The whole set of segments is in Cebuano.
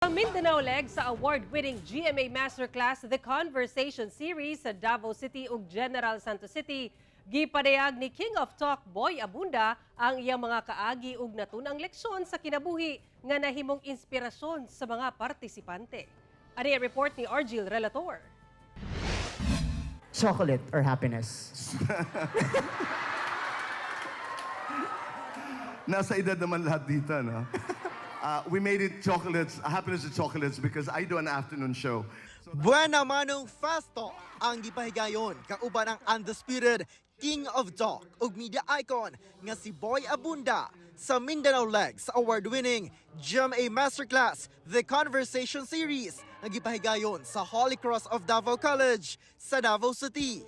Ang Mindanao leg sa award-winning GMA Masterclass The Conversation Series sa Davao City ug General Santos City. Gipadayag ni King of Talk Boy Abunda ang iyang mga kaagi ug natunang leksyon sa kinabuhi nga nahimong inspirasyon sa mga partisipante. Ani ang report ni Argil Relator. Chocolate or happiness? Nasa edad naman lahat dito, no? We made it chocolates, happiness and chocolates, because I do an afternoon show. Buena manong fast talk ang gipahigayon kauban ang undisputed King of Talk ug media icon nga si Boy Abunda sa Mindanao leg sa award-winning GMA Masterclass The Conversation Series nga gipahigayon sa Holy Cross of Davao College sa Davao City.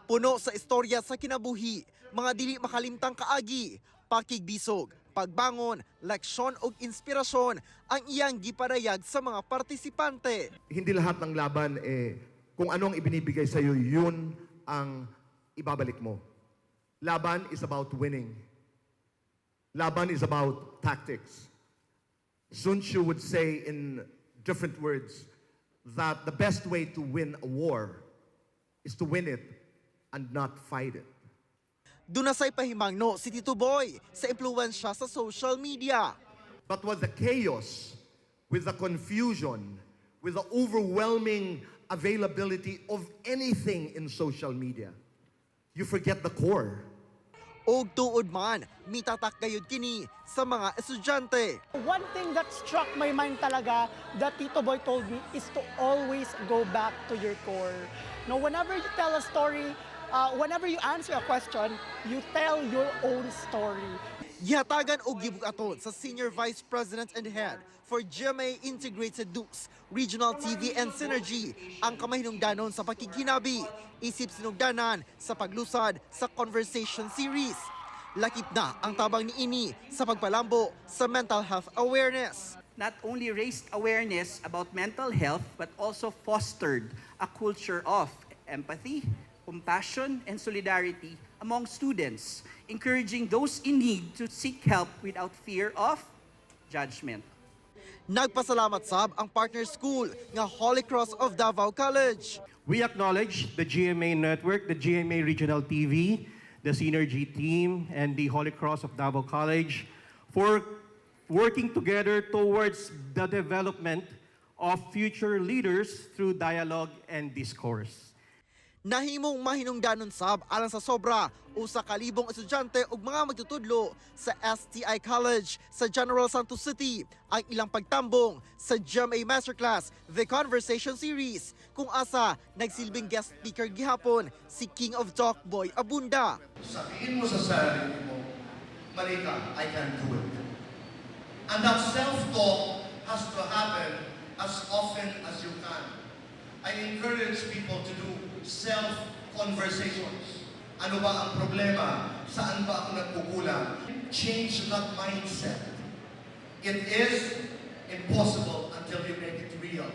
Puno sa istorya sa kinabuhi, mga dili makalimtang kaagi, pakigbisog, pagbangon, leksyon ug inspirasyon ang iyang gipadayag sa mga partisipante. Hindi lahat ng laban, eh, kung ano ang ibinibigay sa'yo, yun ang ibabalik mo. Laban is about winning. Laban is about tactics. Sun Tzu would say in different words that the best way to win a war is to win it and not fight it. Duna say pahimangno si Tito Boy sa impluwensya sa social media. But with the chaos, with the confusion, with the overwhelming availability of anything in social media, you forget the core. Og tuod man, mitatak gayud kini sa mga estudyante. One thing that struck my mind talaga that Tito Boy told me is to always go back to your core. No, whenever you tell a story, whenever you answer a question, you tell your own story. Gihatagan og gibug-aton sa Senior Vice President and Head for GMA Integrated News, Regional TV and Synergy ang kamahinungdanon sa pakighinabi, isip sinugdanan sa paglusad sa Conversation Series. Lakip na ang tabang niini sa pagpalambo sa mental health awareness. Not only raised awareness about mental health, but also fostered a culture of empathy, compassion, and solidarity among students, encouraging those in need to seek help without fear of judgment. Nagpasalamat sab ang partner school nga Holy Cross of Davao College. We acknowledge the GMA Network, the GMA Regional TV, the Synergy team, and the Holy Cross of Davao College for working together towards the development of future leaders through dialogue and discourse. Nahimong mahinungdanon sab alang sa sobra 1,000 estudyante ug mga magtutudlo sa STI College sa General Santos City ang ilang pagtambong sa GMA Masterclass The Conversation Series kung asa nagsilbing guest speaker gihapon si King of Talk Boy Abunda. Sabihin mo sa sarili mo, "Mali ka, I can do it." And that self-talk has to happen as often as you can. I encourage people to do self-conversations. Ano ba ang problema? Saan ba ako nagkukulang? Change that mindset. It is impossible until you make it real.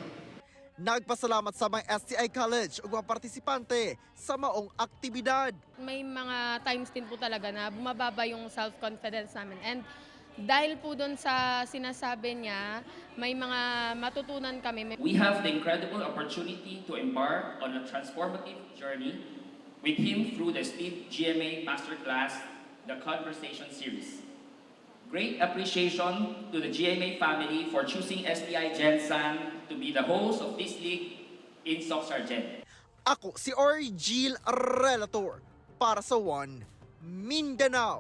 Nagpasalamat sa mga STI College ug mga partisipante sa maong aktibidad. May mga times din po talaga na bumababa yung self-confidence namin. And dahil po doon sa sinasabi niya, may mga matutunan kami. We have the incredible opportunity to embark on a transformative journey with him through the esteemed GMA Masterclass, The Conversation Series. Great appreciation to the GMA family for choosing STI Gensan to be the host of this league in Soccsksargen. Ako si Orgil Relator para sa One Mindanao.